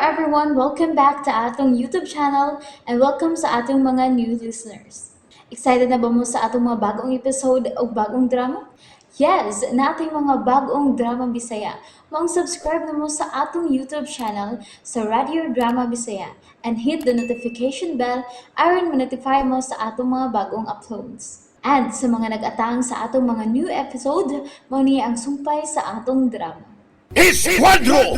everyone! Welcome back to atong YouTube channel and welcome sa atong mga new listeners. Excited na ba mo sa atong mga bagong episode o bagong drama? Yes, naa tay mga bagong drama Bisaya. Maong subscribe na mo sa atong YouTube channel sa Radio Drama Bisaya and hit the notification bell aron ma-notify mo sa atong mga bagong uploads. And sa mga nag-atang sa atong mga new episode, mao ni ang sumpay sa atong drama. Esquadro!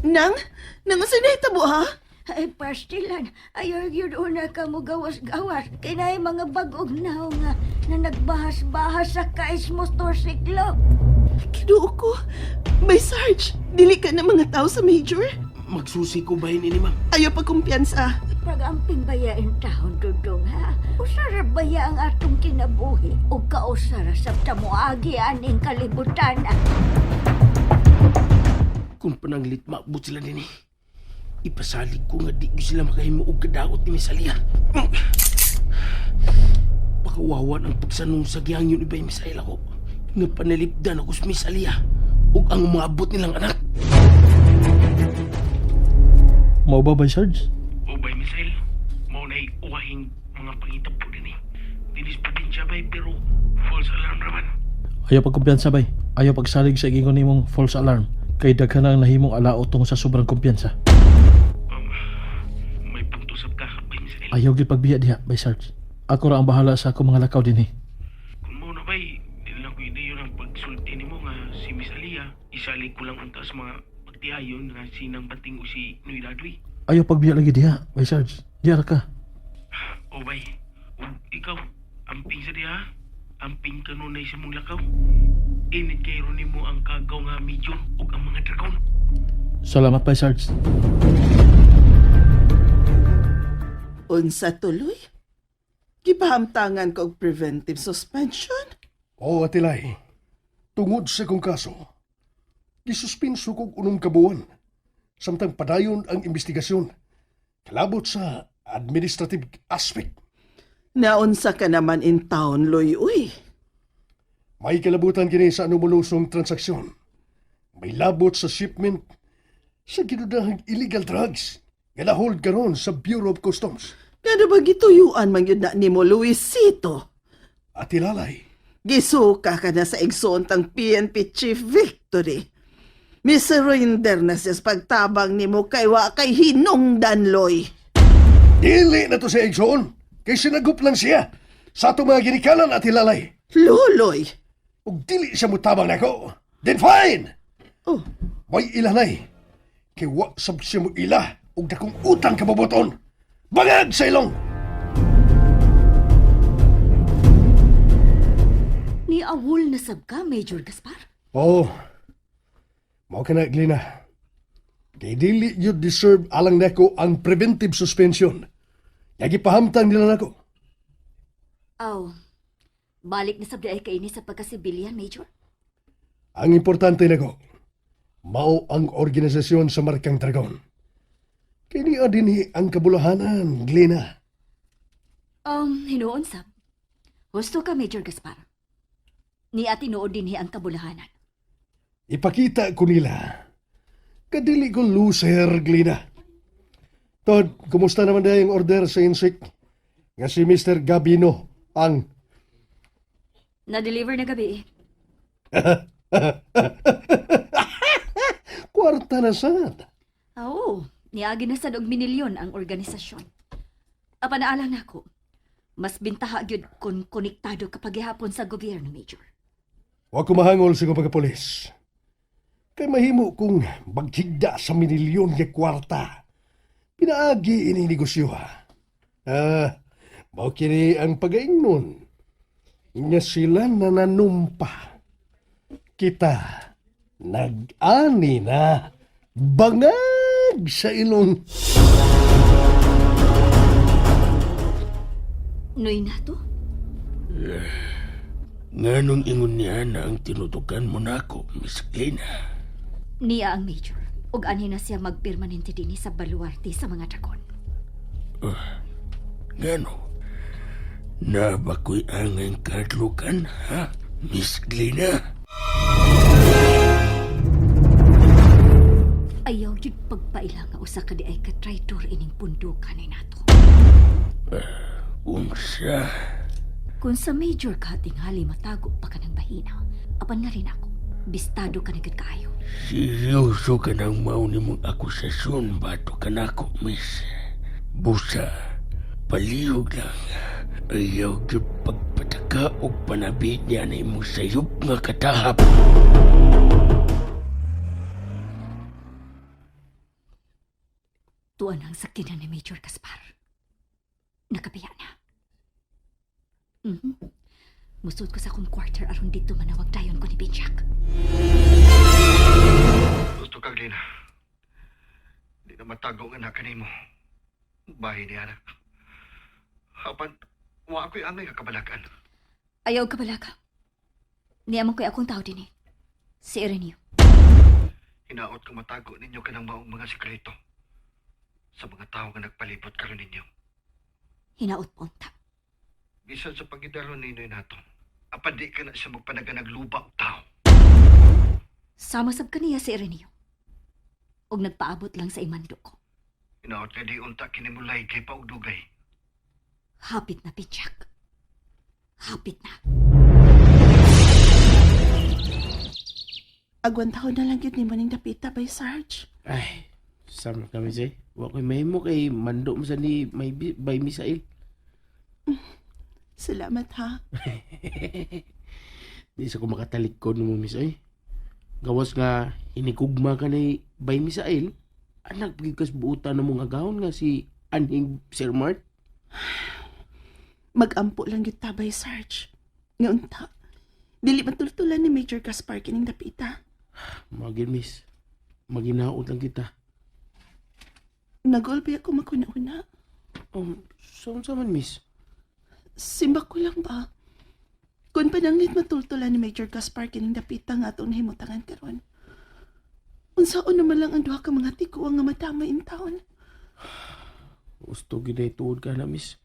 Nang? Nang asa nahitabo ha? Ay, pastilan, ayaw yun una ka mo gawas-gawas. Kinay mga bagong naw nga na nagbahas-bahas sa kais motorsiklo. Kinuo ko. Bay Sarge, dili ka na mga tao sa major. Magsusi ko ba ini ma'am? Ayaw pagkumpiyansa. Pag-amping baya in taon, Dudong, ha? Usara baya ang atong kinabuhi o kausara sa tamuagi aning kalibutan. Kung pananglit maabot sila din eh. Ipasalig ko nga di ko sila makahimo og kadaot ni Miss Alia. Pakawawan ang pagsanong sa gihangyon yun iba'y Miss Ayla ko. Nga panalipdan ako sa Miss Alia ug ang umaabot nilang anak. Mao ba bay Sarge? O bay Miss Ayla, mao na'y uwahing mga pangitabo din eh. Dinis probinsya bay pero false alarm raman. Ayaw pagkumpiyansa bay. Ayaw pagsalig sa igingon nimong false alarm. Kay daghan ang nahimong alaot tungod sa sobrang kumpiyansa. May punto sab ka bay Miss Ayla. Ayaw gyud pagbiya diha bay Sarge. Ako ra ang bahala sa akong mga lakaw dinhi. Kung mao na bay, di na lang ko ideyo ng pagsulti nimo nga si Miss Alia, isalig ko lang unta sa mga pagtiayon nga sinang bating o si Noy Dadwi. Ayaw pagbiya lagi diha bay Sarge. Diha ra ka. O bay, ug ikaw, amping sa diha, amping kanunay sa mong lakaw. Init kay ron nimo ang kagaw nga medyo ug ang mga dragon. Salamat bay Sarge. Unsa tuloy? Gipahamtangan ko og preventive suspension? Oo, Atilay. Tungod sa kong kaso, gisuspinso kog unom ka buwan. Samtang padayon ang investigasyon. Kalabot sa administrative aspect. Naunsa ka naman in town, Loy, uy. May kalabutan kini sa anumolusong transaksyon. May labot sa shipment sa ginudahang illegal drugs nga nahold karon sa Bureau of Customs. Ngano ba gituyuan man yun na nimo, Luisito? Atilalay, Gisuka ka na sa igsoon tang PNP Chief Victory. Misurrender na siya sa pagtabang nimo kay wa kay hinungdan, Loy. Dili na to sa igsoon. Kay sinagup lang siya sa atong mga ginikanan, Atilalay. Luloy! Ug dili siya mutabang nako. Then fine! Oh, May ilanay. Kay wa sab siya mo ila ug dakong utang kabubuton. Bangag sa ilong! Ni awol na sab ka, Major Gaspar. Oo. Oh, mao ka na, Glina. Kay dili you deserve alang nako ang preventive suspension. Nga gipahamtang nila nako. Aw, balik na sab di ay kaini sa pagkasibilyan, Major. Ang importante nako, mao ang organisasyon sa Markang Dragon. Kay niya dinhi ang kabulahanan, Glina. Hinuon sab. Gusto ka, Major Gaspar. Ni atinuod dinhi ang kabulahanan. Ipakita ko nila. Kadili ko loser, Glina. Todd, kumusta naman na yung order sa insik? Nga si Mr. Gabino ang Na-deliver na gabi eh. kwarta na sad. Oo, niagi na sad og minilyon ang organisasyon. Apan naalang nako, mas bintaha gyud kun konektado ka paghihapon sa gobyerno, Major. Wa ko mahangol sa kong pagkapulis. Kay mahimo kong maghigda sa minilyon nga kwarta. Pinaagi ini negosyo ha. Ah, mao kini ang pagaingnon. Nga sila nananumpa. Kita nag-ani na bangag sa ilong. Noy na to? Nganong ingon niya na ang tinutukan mo nako, Miss Glina? Niya ang Major. Ug anhi na siya magpermanente dinhi sa baluarte sa mga dragon. Ngano? Na ba ko'y angay kadlukan, ha, Miss Glina? Ayaw gyud pag Magpaila nga usa ka di ay ka-traitor ining pundukan ni nato. Unsa? Kung sa major ka tingali matago pa ka ng bahina, apan nga rin ako, bistado ka na gyud kaayo. Seryoso ka nang mao nimong akusasyon bato ka nako, miss. Busa, palihog lang. Ayaw gyud pagpataka og panabi niya na imong sayop nga katahap. Tuan ang sakinan ni Major Gaspar. Nakabiya na. Mhm. Musod ko sa akong quarter aron dito manawag dayon ko ni Benjak. Gusto ka, Glina. Di na matago nga naka nimo. Bahay ni anak. Apan, wa ako'y angay kakabalakan. Ayaw ka balaka. Niamang ko'y akong tao din eh. Si Ireneo. Hinaot ko matago ninyo kanang maong mga sikreto sa mga tao nga nagpalibot karon ninyo. Hinaot po unta. Bisan sa pagidaro ninoy nato, apan di ka na siya magpanaganag luba og tao. Sama sab kaniya si Ireneo. Og nagpaabot lang sa imando ko. Hinaot nga di unta kinimulay kay paog dugay. Hapit na, Benjak. Hapit na. Agwantahon na lang gyud nimo ning dapita bay Sarge. Ay, sama kami say. Wa ko'y mahimo kay mando mo sa ni may by Misael. Salamat ha. Di sa ko makatalikod mo, miss oy. Gawas nga hinigugma ka ni by Misael. Anak pagid kas buutan na mong agahon nga si Anhing Sir Mart. Magampo lang gyud ta bay Sarge. Nga unta. Dili matultulan ni Major Gaspar kining dapita. Magin miss. Maginaot lang kita. Nagulpi ako makuna-una. Sa man miss? Simba ko lang ba? Kung pananglit matultulan ni Major Gaspar kining dapita nga atong nahimutangan karon. Unsaon naman lang ang duha ka mga tiguang nga madama in town. Gusto gid ay tuod ka na miss.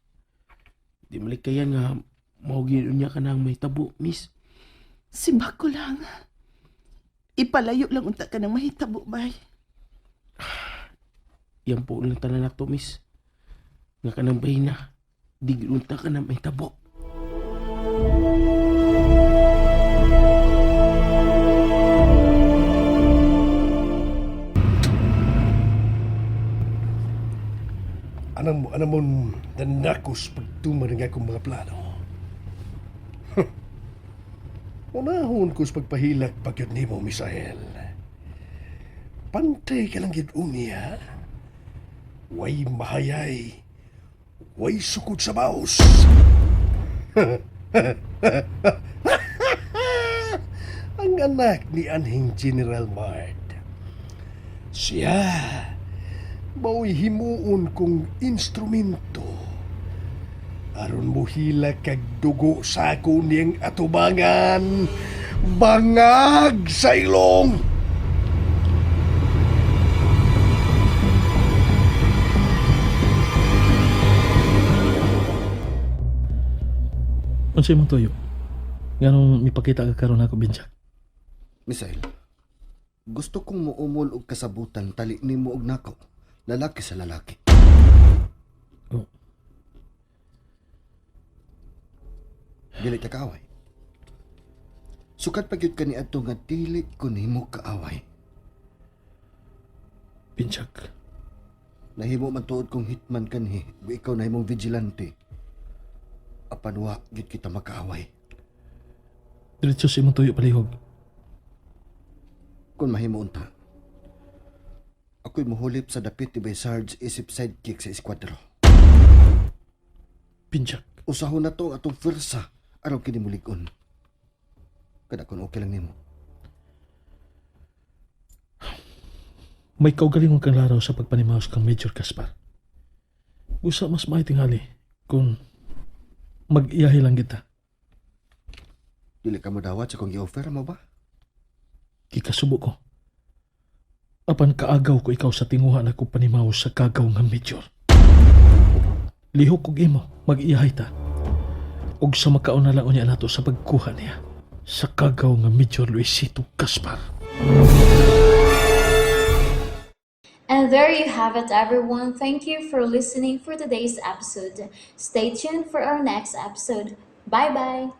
Di malikayan nga mao gid unya ka nang may tabo miss. Simba ko lang. Ipalayo lang unta ka ng mahitabo, bay. Yan po lang tanan nato miss. Nga ka nang bahina. Di gid unta ka na may tabo. Anam, anamon, nanakos pagtuman ng akong mga plano. Unahon ko sa pagpahilak pagyud nimo, Misael. Pantay ka lang gid umiya. Way mahayay. Way sukod sa baos. Ang anak ni Anhing General Mart. Siya mao'y himuon kong instrumento. Aron mo hila kag dugo sa ako niyang atubangan, bangag sa ilong! Unsa imong tuyo? Nganong mipakita ka karon ako Benjak? Misael, gusto kong muumol og kasabutan tali nimo og nako, lalaki sa lalaki. Oh. Dili ta kaaway. Sukat pa gyud kani adto nga dili ko nimo kaaway. Benjak, Nahimo man tuod kong hitman kanhi, ug ikaw nahimong vigilante. Apan wa gyud kita makaaway. diretso sa imong tuyo palihog. Kung mahimo unta. Ako'y muhulip sa dapit ni Bay Sarge isip sidekick sa eskwatro. Benjak, Usahon na to ang atong firsa aron kini mulig-on. Kada kun okay lang nimo. may kaugalingon kang laraw sa pagpanimaos kang Major Gaspar. Usa mas maitingali kung mag-iyahe lang kita. Dili ka mo dawat sa kong gi-offer mo ba? Kikasubo ko. Apan kaagaw ko ikaw sa tinguha na ko panimaw sa kagaw nga major. Lihok kog imo, mag-iyahay ta. Og sa makaon na lang unya nato sa pagkuha niya sa kagaw nga Major Luisito Gaspar. And there you have it, everyone. Thank you for listening for today's episode. Stay tuned for our next episode. Bye bye.